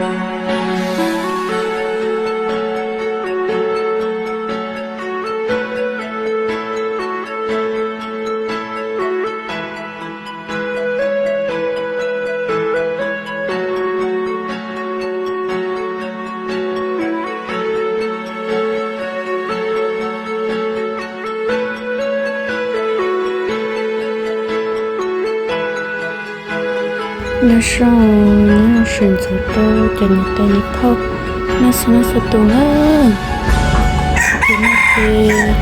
Nyob zoo, nyob zoo sawv ntxov rau cov niam tais niam phauj, nyob zoo nyob zoo tus na. Tus no ces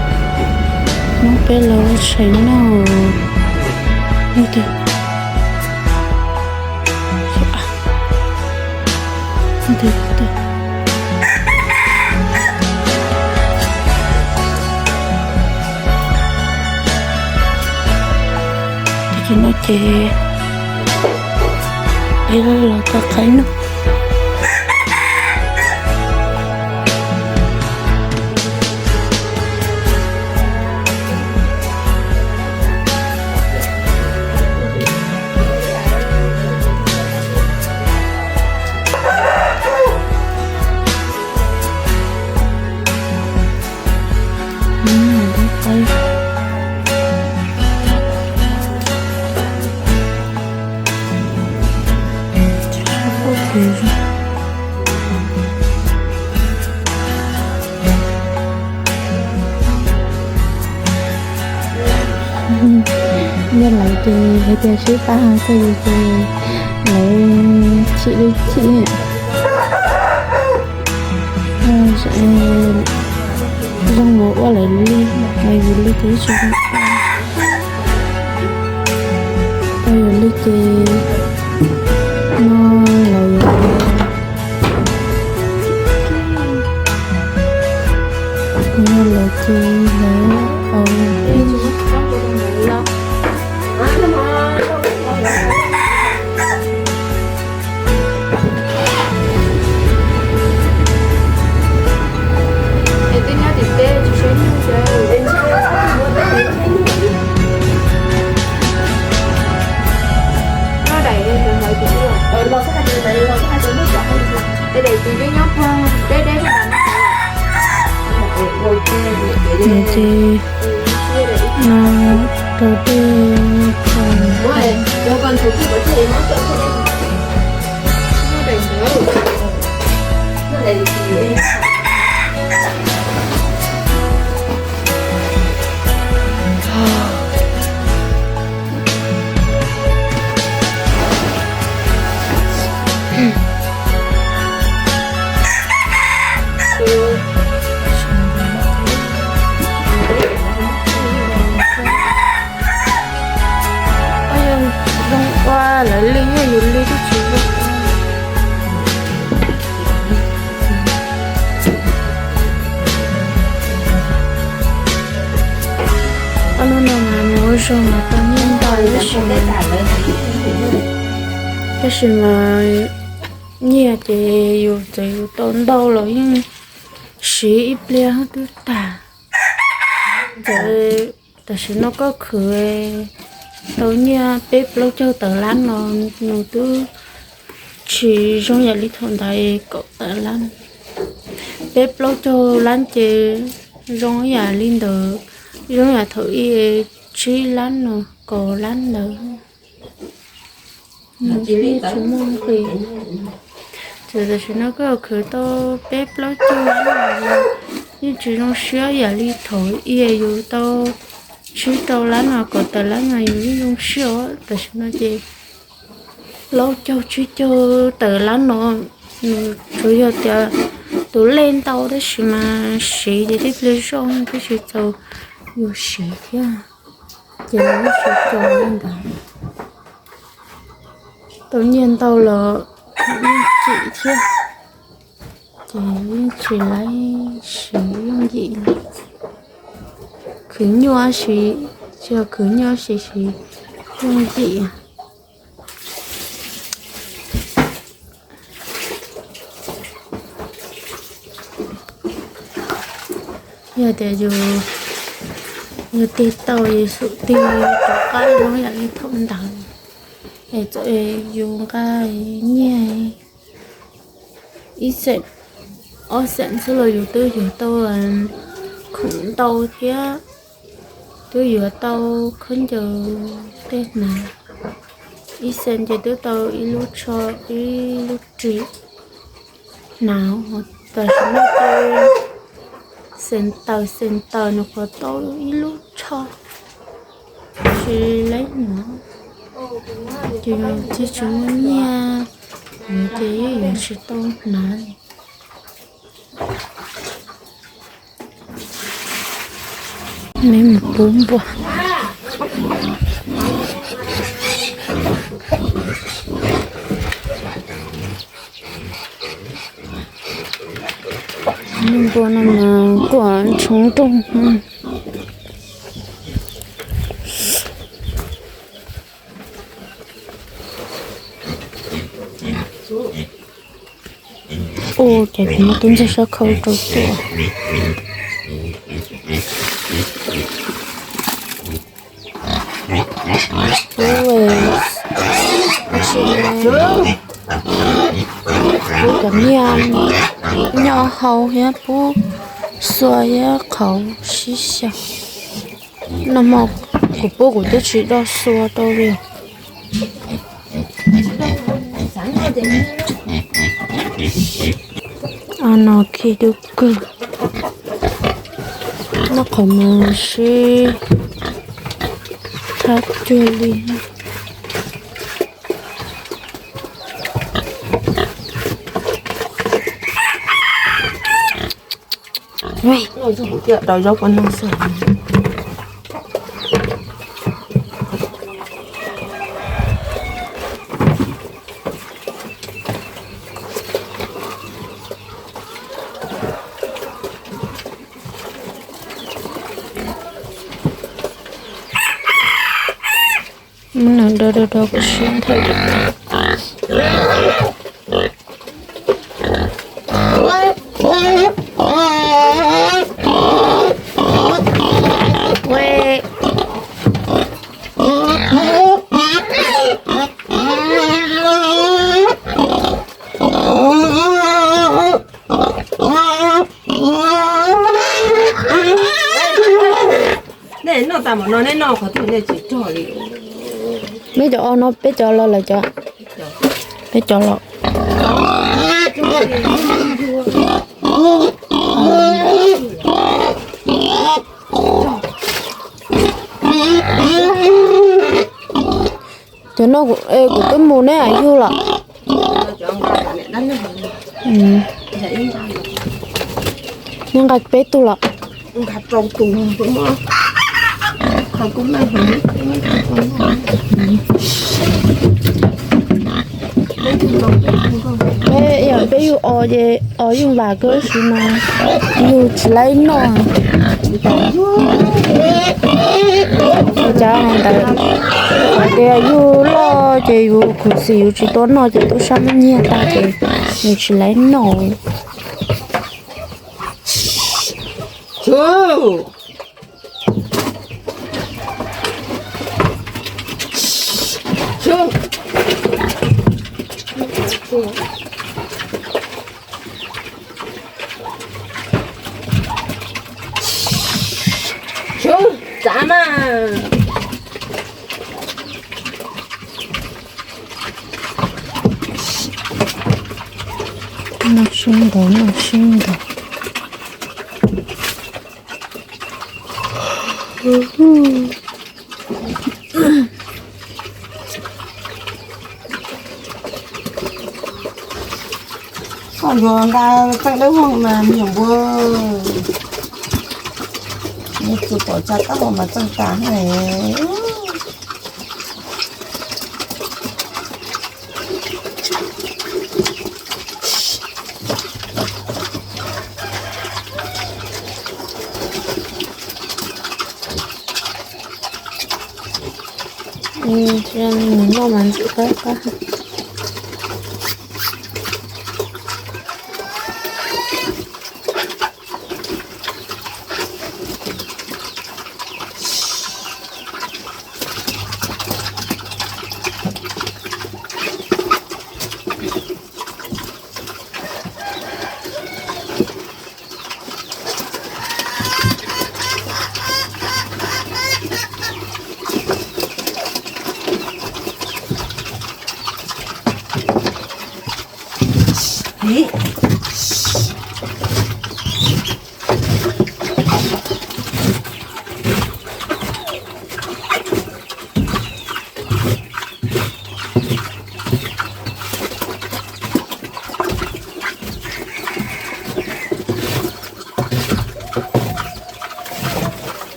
Hmoob peb los ua tshais noj. Tus, tus, tus. Tus no ces peb los tau qaib noj. Yog lawv ces hais tias sib pab hais tias yus ces lawv chim li chim. Zoo mus ua lawv li, lawv yus li ces tsis zoo ua. Tau yus li ces no lawv yus li. Kuv yog lawv ces lawv au. Ces no rau tej Ua lawv li yog yus li twb tsis zoo. Ob lub no mas nws ua zoo mas tau nyiaj ntau tab sis mas, tab sis mas nyiaj ces yus txawm yus tau ntau los yeej siv ib pliag twb tag. Txawm tam sim no koj khwv tau nyiaj peb plaub caug tawm lab no nws twb tsis zoo yam li thaum ntawd kaum tawm lab. Peb plaub caug lab ces zoo yam li ntawd, zoo yam thaum ib tsib lab no kaum lab ntawd. Tsis muaj nqis. Txawm tam sim no koj khwv tau peb plaub caug lab no yeej tsis zoo siab yam li thaum ib yus tau tsib rau lab no kaum tawm lab no yus yeej zoo siab os. Tam sim no ces plaub caug tsib caug tawm lab no nws tsuas yog tias tus lej ntau tab sis mas siv ces tej pliag zoj twb tsis txaus yus siv thiab. Ces nws yeej tsis txaus li ntawd. Tau nyiaj ntau los yeej chim thiab, ces yeej tsis laib siv yooj yim li. Khwv nyuaj siv, tsis yog khwv nyuaj siv, siv yooj yim. Yog tias yus, yog tig tau yus xub tig rov qab zoo yam li thaum ntawd, es txawm yus nqa nyiaj, ib xees, ob xees xwb los yus twb yuav tau khoom ntau thiab, twb yuav tau khaub ncaws tej hnav. Ib xees ces twb tau ib lub tsho, ib lub ris hnav, tam sim no ces xees taws xees taws nws qhuav tau ib lub tsho. Tsis laib hnav, ces tsis tsis muaj nyiaj, ces yeej yuav tsis tau hnav. Me mus pub npua. Npua no mas kuj tshoob rooj. Ua cas kuv muaj tub ntxawg sab khau rau tuaj. Pub cov nyiaj nyob hauv thiab pub xua thiab qhauv sib xyaw. Noj hmo kuv pub kuv twb tsis do xua rau li. Ob no khi dub kawg. Noj qhauv mas sib thab cuag li. Daus zaub puas noj xwb. Muab nws do do do kom siab nthaim. Nej noj tas mam no nej noj qhov twg nej tsis rog li. Peb cov o no peb cov los lawm cov. Peb cov los. Cov no kuv twb mus neb yug los. Neb nqa peb tug los. Peb yog peb yug o ces o yug vam kawg si mas yug tsis laib noj. Cov hais ntawd, hais tias yug loj ces yus khuv xim yus tsis tau noj ces tub sab muab nyiag tag ces yus tsis laib noj. Txav mas. Noj sib ntaus, noj sib ntaus. Koj yuav nqa txeej dawb vog mas me nyuam npua, nws tsis pom tsa kab hau mas txeej tas hais. Noj mas ntxim qab qab.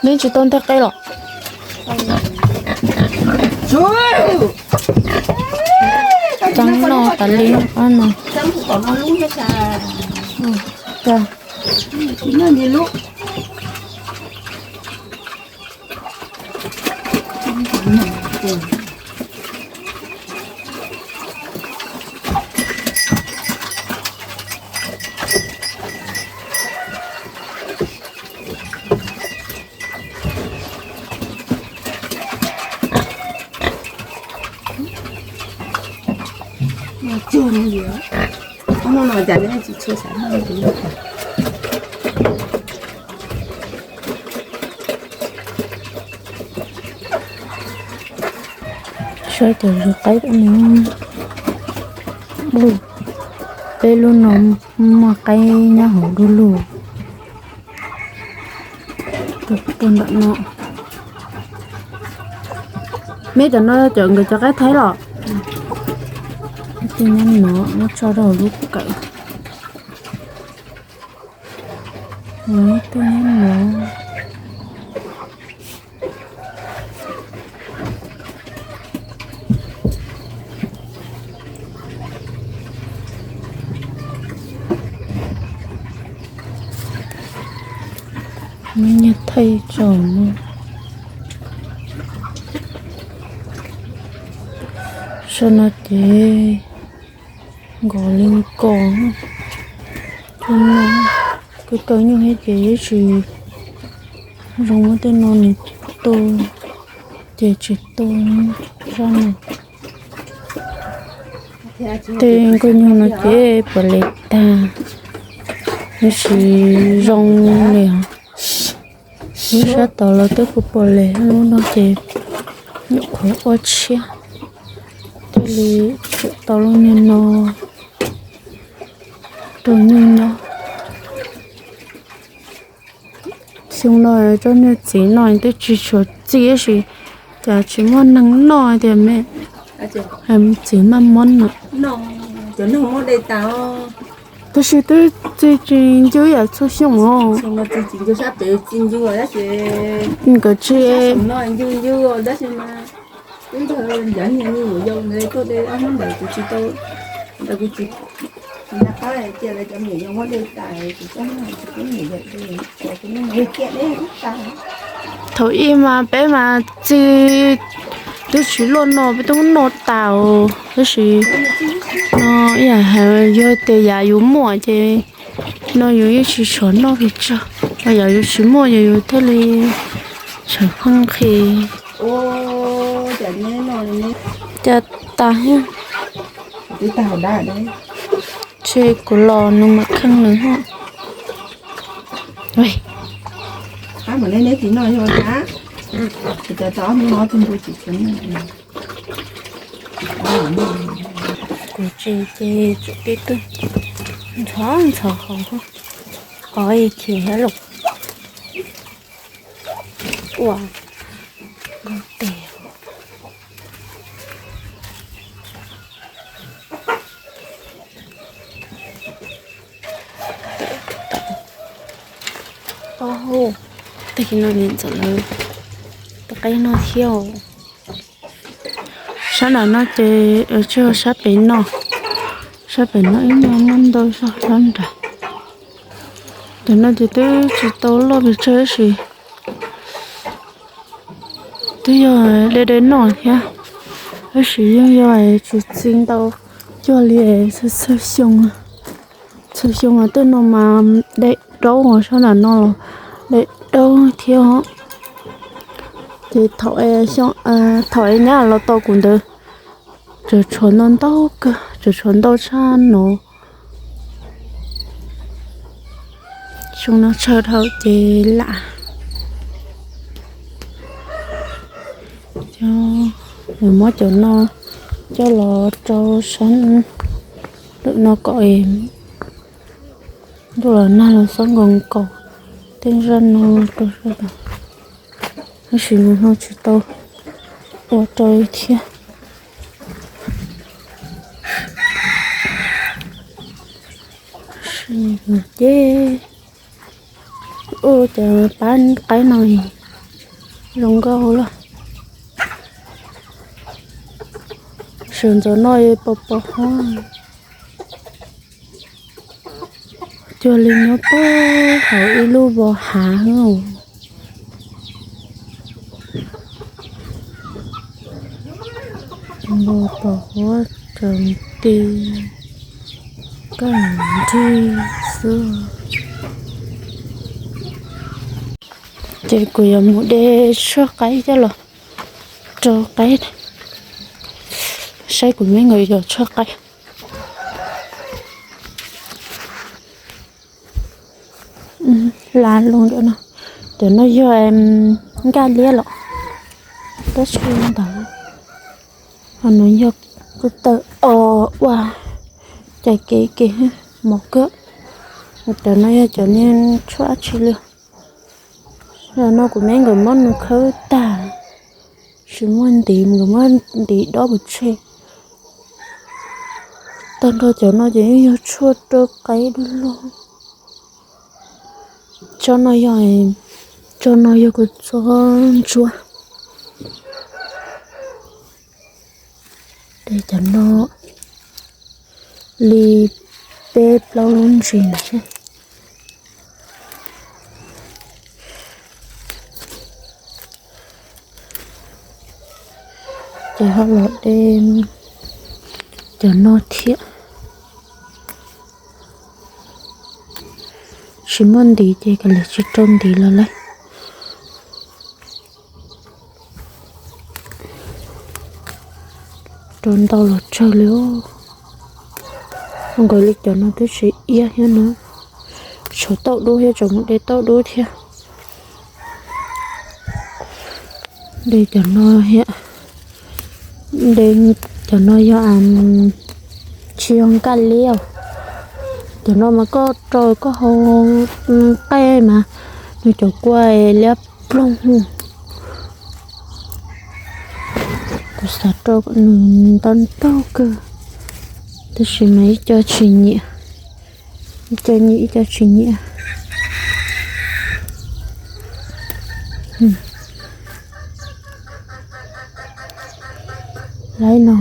Neb tsis tau nteg qe los? Tseeb noj tas li ob no. Saib cov zog qaib ub no, peb lub no muaj qaib nyob hauv du lug. Puag nram no, neb cov no cov nkawd cov qaib Thaib los? Tej nyob no muab tso rau lub kawm. Tej nyob no. Muab nyiag thaij tso. Saum no ces nkos li nkos. Kuv kaw nyuj thiab ces yeej tsis zoo, muab tej no nws tu ces tsis tu zaj no. Tej nkauj nyuj no ces puas le tag, yeej tsis zoo li os. Lub sab tod los twb puas puas le, lub no ces nyuam qhuav ua tshiab. Thiaj li tseem tau lub niag no rau nyuj nyob. Xyoo no tsob niag txiv no twb tsis tshua txi tab sis cas tsis muaj neeg noj tiag me. Txiv maj mob no. Tab sis twb txi tsis ncw yam txhua xyoo os. Nkawd tsis Thaum ub mas peb mas txi twb tsis luaj no, peb twb noj tas os. Tab sis no ib yam hais yog tias yav yus muaj ces no yus yeej tsis tshua noj pes tsawg, yav yus tsis muaj ces yus thiaj li tshawv fab nqhis. Cas tas thiab. Ces kuv los nws mam kheej nws hos. Kuv tsev ces tsuas tib tug ntxhov ntxhov hauv, qhov khiav thiab los ua tes. Tag kis no niam ntxawm lawv tua qaib noj thiab. Sab nram no ces tsis yog sab pem no, sab pem no ib no muaj ntau zog sab nrad. Tam no ces twb tsis tau loj pes tsawg tab sis twb yog de de noj thiab, tab sis yeej yog tsis txi ntau cuag li txhua xyoo. Txhua xyoo tej no mas de daub, sab nram no los de daub thiab. Ces thaum es nyab los tau kuv ntawd, tseem tshuav ntau ntau kawg, tseem tshuav ntau tshaj no. Xyoo no tshaw dhau ces lam muab cov no coj los rau sab lwm no kom ntuj los nag los xob nkaus nkaus tej zaj no rau sab tod. Tab sis nws ho tsis tau ua rau li thiab. Ces ua cov pab qaib no zoo nkauj lawm. Sawv ntxov no pos pos huab, cuag li nyob puag hauv ib lub vos hav. Npau taws huab tsaws nti kaj nrig xwb. Ces kuv yuav mus de tshuaj qaib coj los rau qaib, saib kuv me nkawd yog tshuaj qaib. Las lus ntawm no, cov no yog nkaj liab los tab sis ntawd, ho no yog kuv tawm os ua cais kev kev mos kawg. Cov no yog cov niag tshuaj dab tsi li. Zaum no kuv me nkawd muab nws khawb tag, tsis muaj ntiv, nkawd muab ntiv dob pov tseg. Tag nrho cov no ces yeej yog tshuaj rau qaib dub lug. Tsob no yog, tsob no yog kuv txob ntsuab. De cov no li peb plaub lub ntsis na. Ces ho los de cov no thiab. Tsis muaj ntiv ces kav liam tsis rau ntiv los lawm. Rau ntau los tsawg li. Nkaus li cov no twb tsis iab thiab no. Tshuav tauj dub thiab, tshuav mus de tauj dub thiab. De cov no thiab. De cov no yog tsis yog nkaj liab. Cov no mas koj rau koj hau nqaij mas nws cov kua liab ploog. Kuv xav rau nws ntau ntau kawg, tab sis mas ib co tsis nyiam, ib co nyiam ib co tsis nyiam. Lawv no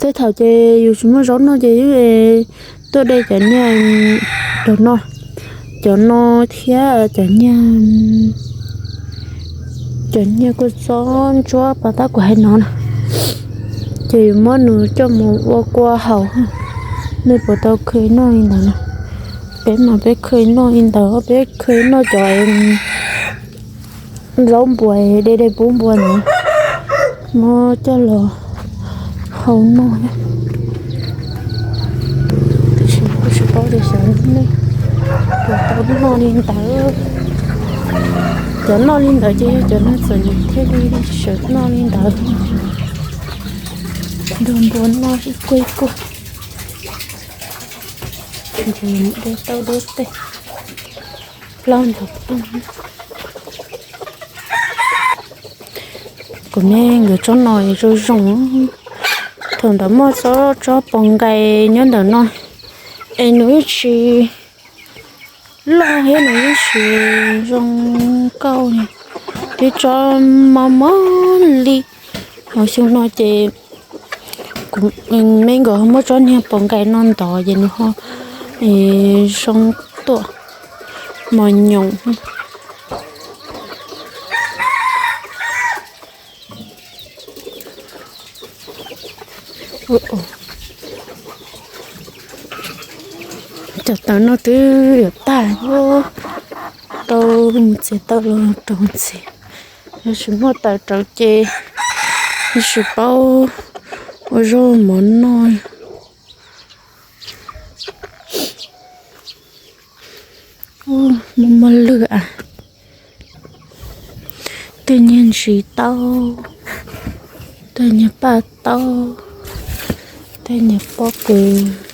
tej thaum ces yus tsis muaj zaub noj ces yus tuaj de cov niag, cov no, cov no thiab cov niag, cov niag kua txob ntsuab pas tab kuv hais no na, ces yus muab nws coj mus ua kua haus. Nej puas tau khwv noj li ntawd na? Peb mas peb khwv noj li ntawd, peb khwv noj cov zaub npua, de de pub npua ntawd, muab coj los hau noj. Tab sis kuj tsis paub tias xyov nej puas tau noj li ntawd. Cov noj li ntawd ces yog cov neeg txom nyem thiaj li sawv noj li ntawd. Nrog npua noj ib kuj ib kuj. De tauj dub tej plaub ntawd. Kuv me nkawd tsob no zoo zoo. Thaum ntawd muaj tsob, tsob pos nqais nyob ntawm no, es nws tsis loj thiab nws yeej tsis zoo nkauj li, twb tsob mob mob li. Ho xyoo no ces Kuv me nkawd ho muab tsob niag pos nkais no ntov ces nws ho zoo tuaj mos nyoos. Cov taws no twb yuav tag, tau mus txiav taws los rau ntxiv. Yog tsis muaj taws rau ces tsis paub ua zaub mov noj. Muaj muaj lwg a, tej niag ntsis taub, tej niag paj taub, tej niag pob kws.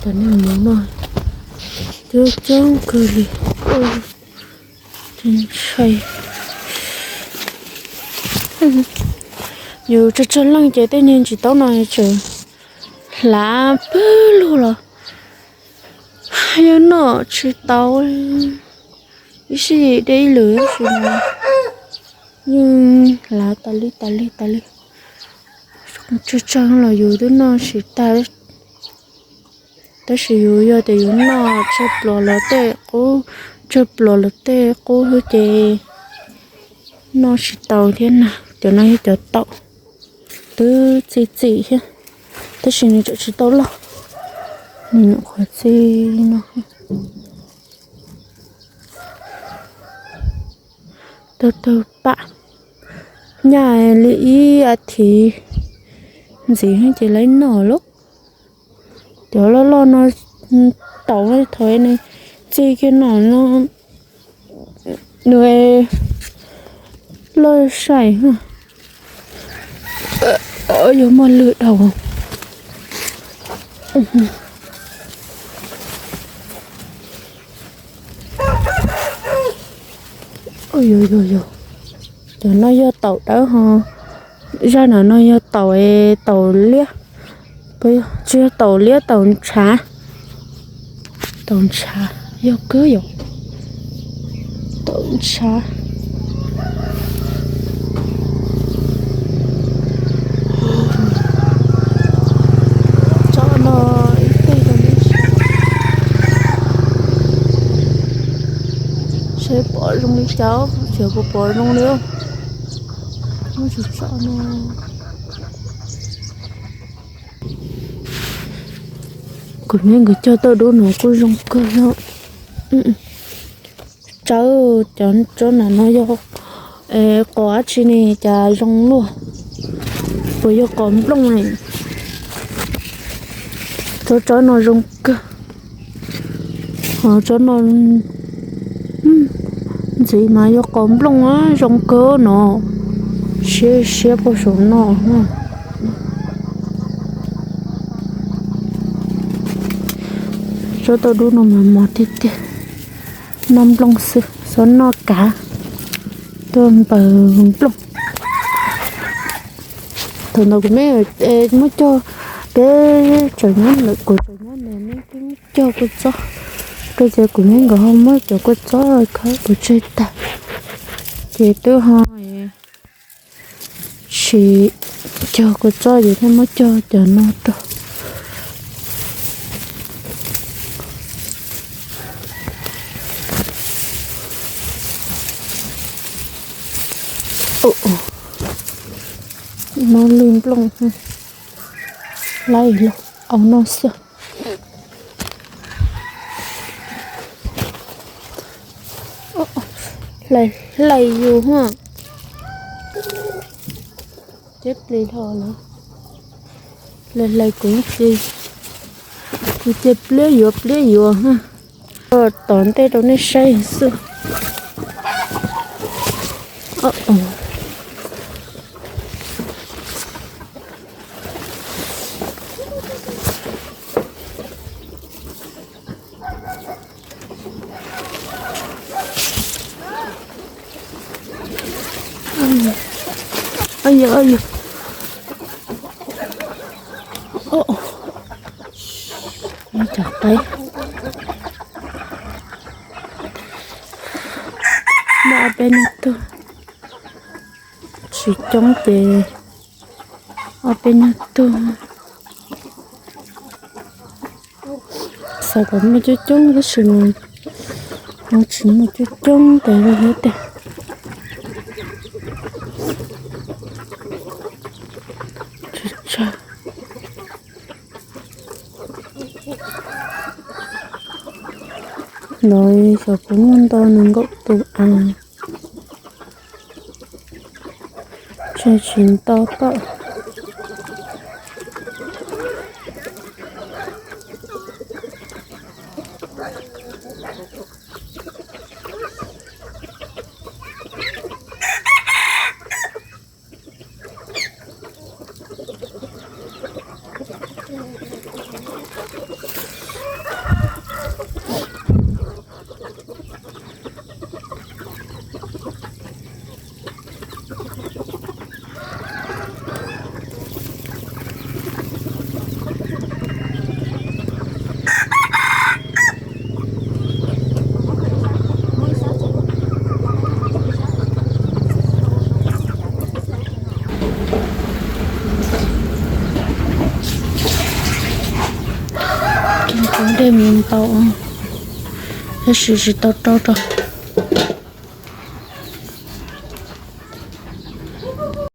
Cov niag mov no coob coob kawg li. Ntshai. Yus tsawg tsawg leej ces tej niag ntsis taub no tseem hlav pawg lug los yeej noj tsis tau. Ib sij deb ib lwm tab sis yeej hlav tas li tas li tas li. Tsawg tsawg los yus twb noj tsis tag. Tab sis yus yog tias yus noj tsawg pluas los tej qub, tsawg pluas los tej qub xwb ces noj tsis tau thiab na. Cov no yog cov taum twb txi txim thiab, tab sis nws tseem tsis tau loj, nws nyuam qhuav txi no. Tau tau pam, nyaj li ib as thiv ntxiv ces lawv noj lawm. Cov loj loj no taum thaum nws txi kiag no no nws loj sai. Yuav muaj lwg dhau. Cov no yog taum dawb ho, zaj no no yog taum, taum liab, tsis yog taum liab, taum ntshav. Taum ntshav yog kawg yom, taum ntshav. Tsob no ib teg rau nej saib, seb pom zoo li cas, xyov puas pom zoo li. Muab tso tso no. Kuv me nkawd cog tauj dub no kuj zoo kawg no. Tsawb cov tsob no no yog qos dab tsi ne cas zoo luaj, puas yog qos nplooj ne? Tsob tsob no zoo kawg. Ho tsob no ntxiv mas yog qos nplooj zoo kawg no, siab siab puag saum no. Tsob tauj dub no mas mos tiag tiag, noj nplooj xwb, xob noj kav, tuaj npaws nplooj. Thaum ntawd kuv me muab cog, peb tseem nyob ntawm, kuv tseem nyob ntawm ne, peb muab cog kua txob rau ces kuv me nkawd ho muab cov kua txob khawb pov tseg tag, ces twb ho tsis cog kua txob ces thiaj muab cog cov no rau. No lwg nplooj, laib los au no xwb. Hlais hlais yus ha. Ceb plis dhau lawm. Hlais hlais kuv ces, kuv ces pliab yuav pliab yuav ha. Tom ntej rau nej saib xwb. Yog, yog, Cov qaib muaj ob peb nyuag tug, tsis coob ces ob peb nyuag tug. Xav kom muaj coob coob tab sis mas tsis muaj coob coob tes li thiab tiag. Tsis tsawg. Lawv xyov puas muaj ntau nees nkaum tus av, tseem tsis nto tom. Cov dej mus ntau, tab sis tsis tau rau rau.